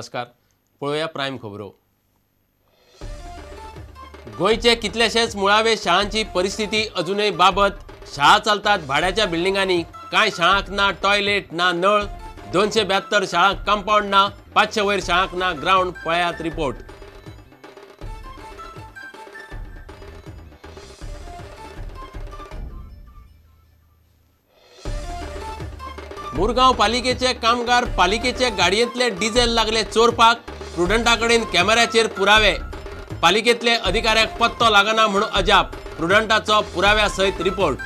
नमस्कार. पळोवया प्रायम खबरो. गोंयचे कितलेशेच मुळावे शाळांची परिस्थिती अजूनय बाबत. शाळा चलतात भाड्याच्या बिल्डिंगांनी. कांय शाळांक ना टॉयलेट ना नळ. 272 शाळांक कंपाऊंड ना, 500 वयर शाळांक ना ग्रावंड. पळयात रिपोर्ट. मुरगांव पालिकेचे कामगार पालिकेचे गाडयेंतले डिझेल लागले चोरपाक. प्रुडंटा कडेन कॅमेऱ्याचेर पुरावे. पालिकेतले अधिकाऱ्याक पत्तो लागना म्हूण अजाप. प्रुडंटाचो पुराव्या सयत रिपोर्ट.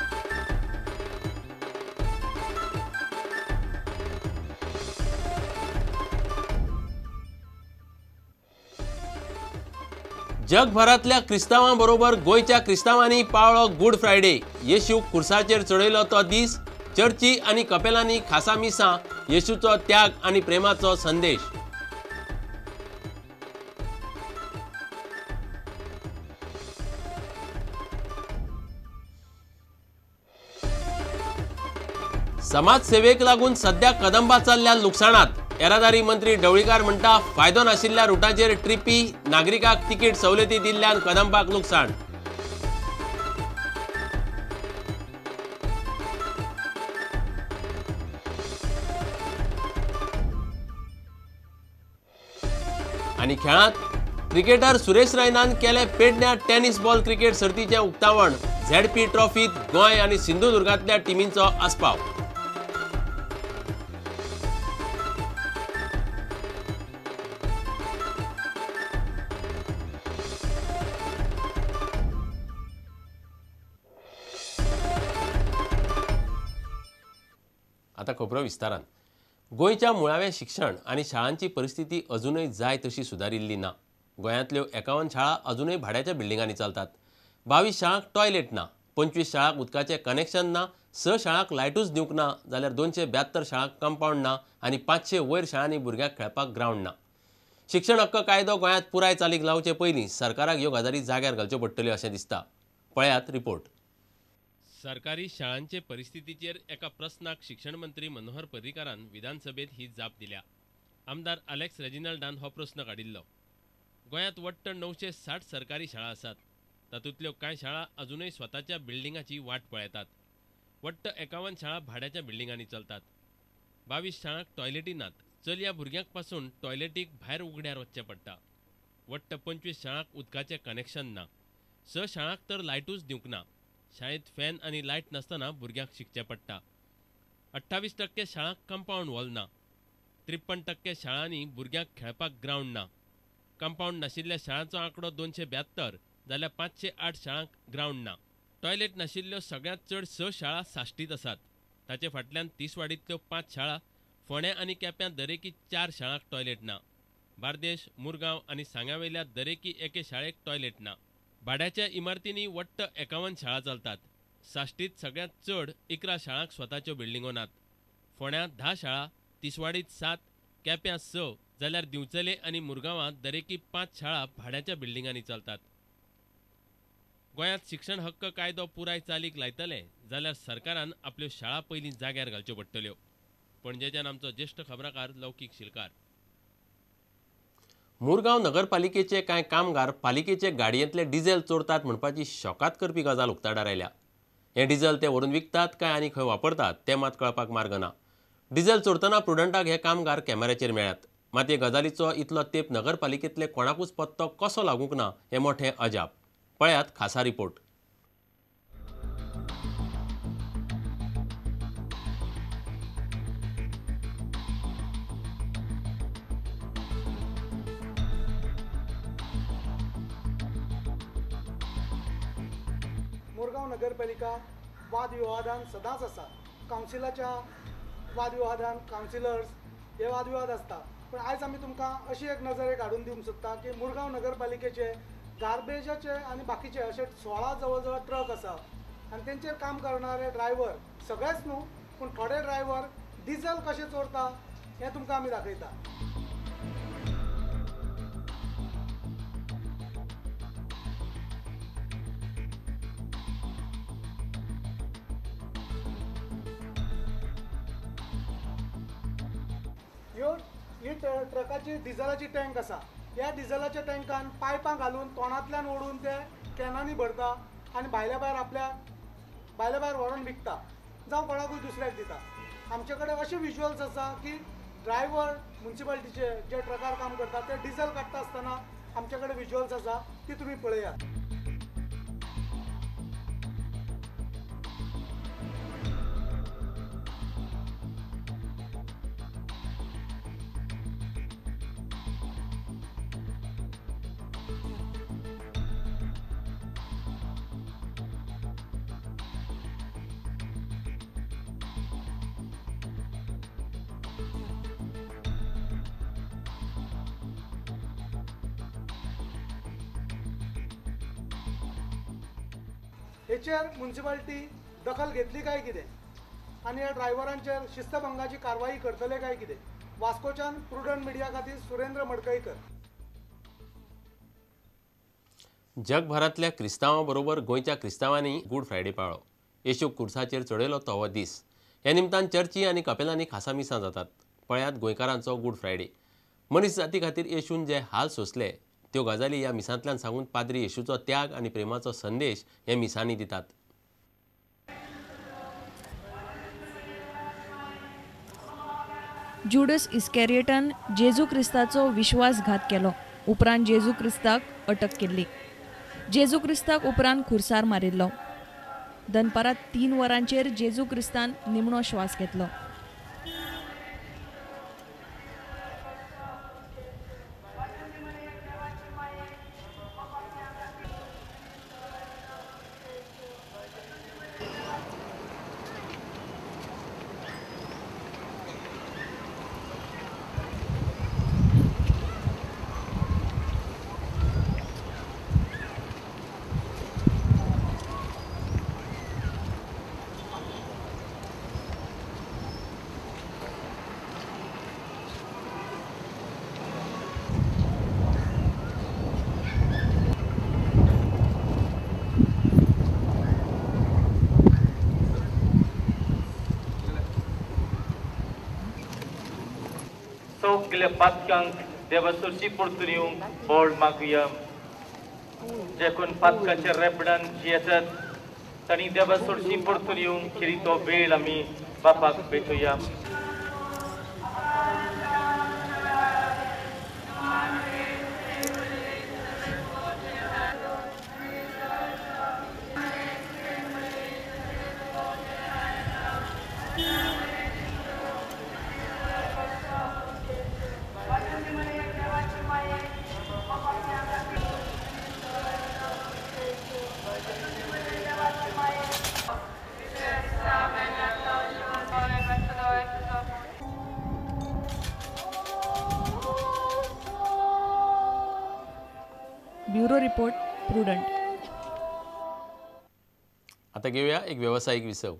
जगभरांतल्या क्रिस्तांवां बरोबर गोंयच्या क्रिस्तांवांनी पाळ्ळो गुड फ्रायडे. येशूक खुर्साचेर चडयलो तो दीस. चर्ची आनी कपेलांनी खासा मिसां. येशूचो त्याग आनी प्रेमाचो संदेश. समाजसेवेक लागून सध्या कदंबा चल्ल्या लुकसाणात. येरादारी मंत्री ढवळीकार म्हणटा फायदो नाशिल्ल्या रुटाचेर ट्रिपी नागरिकांक तिकीट सवलती दिल्ल्यान कदंबाक लुकसाण. आनी खेळांत क्रिकेटर सुरेश रैनान केले पेडण्या टेनिस बॉल क्रिकेट सर्तीचें उक्तावण. झेडपी ट्रॉफीत गोंय आनी सिंधुदुर्गांतल्या टिमींचो आस्पाव. आतां खबरो विस्तारान. गोंयच्या मुळावें शिक्षण आनी शाळांची परिस्थिती अजूनय जाय तशी सुदारिल्ली ना. गोंयांतल्यो 51 शाळा अजूनय भाड्याच्या बिल्डिंगांनी चलतात. 22 शाळांक टॉयलेट ना, 25 शाळांक उदकाचें कनेक्शन ना, 6 शाळांक लायटूच दिवंक ना, जाल्यार 272 शाळांक कंपाऊंड ना आनी 500 वयर शाळांनी भुरग्यांक खेळपाक ग्रावंड ना. शिक्षण हक्क कायदो गोंयांत पुराय चालीक लावचे पयलीं सरकाराक ह्यो गजाली जाग्यार घालच्यो पडटल्यो अशें दिसता. पळयात रिपोर्ट. सरकारी शाळांचे परिस्थितीचेर एका प्रस्नाक शिक्षण मंत्री मनोहर पर्रीकारान विधानसभेत ही जाप दिल्या. आमदार अलेक्स रेजिनाल्डान हो प्रस्न काडिल्लो. गोंयांत वट्ट 960 सरकारी शाळा आसात. तातूंतल्यो कांय शाळा अजूनय स्वताच्या बिल्डिंगाची वाट पळयतात. वट्ट 51 शाळा भाड्याच्या बिल्डिंगांनी चलतात. 22 शाळांक टॉयलेटी नात. चलया भुरग्यांक पासून टॉयलेटीक भायर उगड्यार वचचें पडटा. वट्ट 25 शाळांक उदकाचें कनेक्शन ना. 6 शाळांक तर लायटूच दिवंक ना. शाळेंत फॅन आनी लायट नासतना भुरग्यांक शिकचें पडटा. 28% शाळांक कंपाऊंड वॉल ना. 53% शाळांनी भुरग्यांक खेळपाक ग्रावंड ना. कंपाऊंड नाशिल्ल्या शाळांचो आंकडो 272 जाल्यार 508 शाळांक ग्रावंड ना. टॉयलेट नाशिल्ल्यो सगळ्यांत चड 6 शाळा साश्टीत आसात. ताचे फाटल्यान तिसवाडींतल्यो 5 शाळा, फोंड्या आनी केप्यां दरेकी 4 शाळांक टॉयलेट ना. बार्देश, मुरगांव आनी सांग्यावयल्या दरेकी एके शाळेक टॉयलेट ना. भाड्याच्या इमारतींनी वट्ट 51 शाळा चलतात. साश्टीत सगळ्यांत चड 11 शाळांक स्वताच्यो बिल्डिंगो नात. फोंड्यां 10 शाळा, तिसवाडीत 7, केप्यां 6 जाल्यार दिवचले आनी मुरगांवांत दरेकी 5 शाळा भाड्याच्या बिल्डिंगांनी चलतात. गोंयांत शिक्षण हक्क कायदो पुराय चालीक लायतले जाल्यार सरकारान आपल्यो शाळा पयलीं जाग्यार घालच्यो पडटल्यो. पणजेच्यान आमचो ज्येश्ठ खबराकार लौकीक शिलकार. मुरगांव नगरपालिकेचे कांय कामगार पालिकेचे गाडयेंतले डिझेल चोरतात म्हणपाची शॉकात करपी गजाल उक्ताडार आयल्या. हें डिझेल ते व्हरून विकतात काय आनी खंय वापरतात तें मात कळपाक मार्ग ना. डिझेल चोरतना प्रुडंटाक हे कामगार कॅमेऱ्याचेर मेळ्ळ्यात. मात हे गजालीचो इतलो तेंप नगरपालिकेंतले कोणाकूच पत्तो कसो लागूंक ना हें मोठें अजाप. पळयात खासा रिपोर्ट. मुरगांव नगरपालिका वादविवादान सदांच आसा. कावन्सिलाच्या वादविवादान कावन्सिलर्स हे वादविवाद आसता. पूण आयज आमी तुमकां अशी एक नजर एक हाडून दिवंक सोदता की मुरगांव नगरपालिकेचे गार्बेजाचे आनी बाकीचे अशे 16 जवळ जवळ ट्रक आसा आनी तेंचेर काम करणारे ड्रायव्हर सगळेच न्हू पूण थोडे ड्रायव्हर डिझल कशें चोरता हें तुमकां आमी दाखयता. ह्यो ही ट्रकाची डिझलाची टँक आसा. ह्या डिझलाच्या टँकान पायपां घालून तोंडांतल्यान ओडून ते कॅनांनी भरता आनी भायल्या भायर आपल्या भायल्या भायर व्हरून विकता जावं कोणाकूय दुसऱ्याक दिता. आमचे कडेन अशे विज्युअल्स आसा की ड्रायव्हर म्युनिसिपालिटीचे जे ट्रकार काम करता ते डिझल काडटा आसतना आमचे कडेन विज्युअल्स आसा ती तुमी पळयात. हेचेर म्युनिसिपालिटी दखल घेतली काय कितें आनी ह्या ड्रायव्हरांचेर शिस्तभंगाची कारवाई करतले काय कितें? वास्कोच्यान प्रुडंट मिडिया खातीर सुरेंद्र मडकईकर. जगभरांतल्या क्रिस्तांवां बरोबर गोंयच्या क्रिस्तांवांनी गूड फ्रायडे पाळ्ळो. येशूक कुर्साचेर चडयलो तो हो दीस. ह्या निमतान चर्ची आनी कपेलांनी खासा मिसां जातात. पळयात गोंयकारांचो गूड फ्रायडे. मनीस जाती खातीर येशून जे हाल सोंसले त्यो गजाली ह्या मिसांतल्यान सांगून पाद्री येशूचो त्याग आनी प्रेमाचो संदेश हे मिसांनी दितात. जुडस इस्कॅरियटान जेजू क्रिस्ताचो विश्वासघात केलो. उपरांत जेजू क्रिस्ताक अटक केल्ली. जेजू क्रिस्ताक उपरांत खुर्सार मारिल्लो. दनपारां 3 वरांचेर जेजू क्रिस्तान निमणो श्वास घेतलो. सगल्या पातकांक देवा सरशी परतून येवंक बळ मागुया. जे कोण पातकाच्या रेबडान जियेतात तांणी देवा सरशी परतून येवंक खेरीत तो वेळ आमी बापाक भेटुया. Bureau report, Prudent. आता घेऊया एक व्यावसायिक विसव.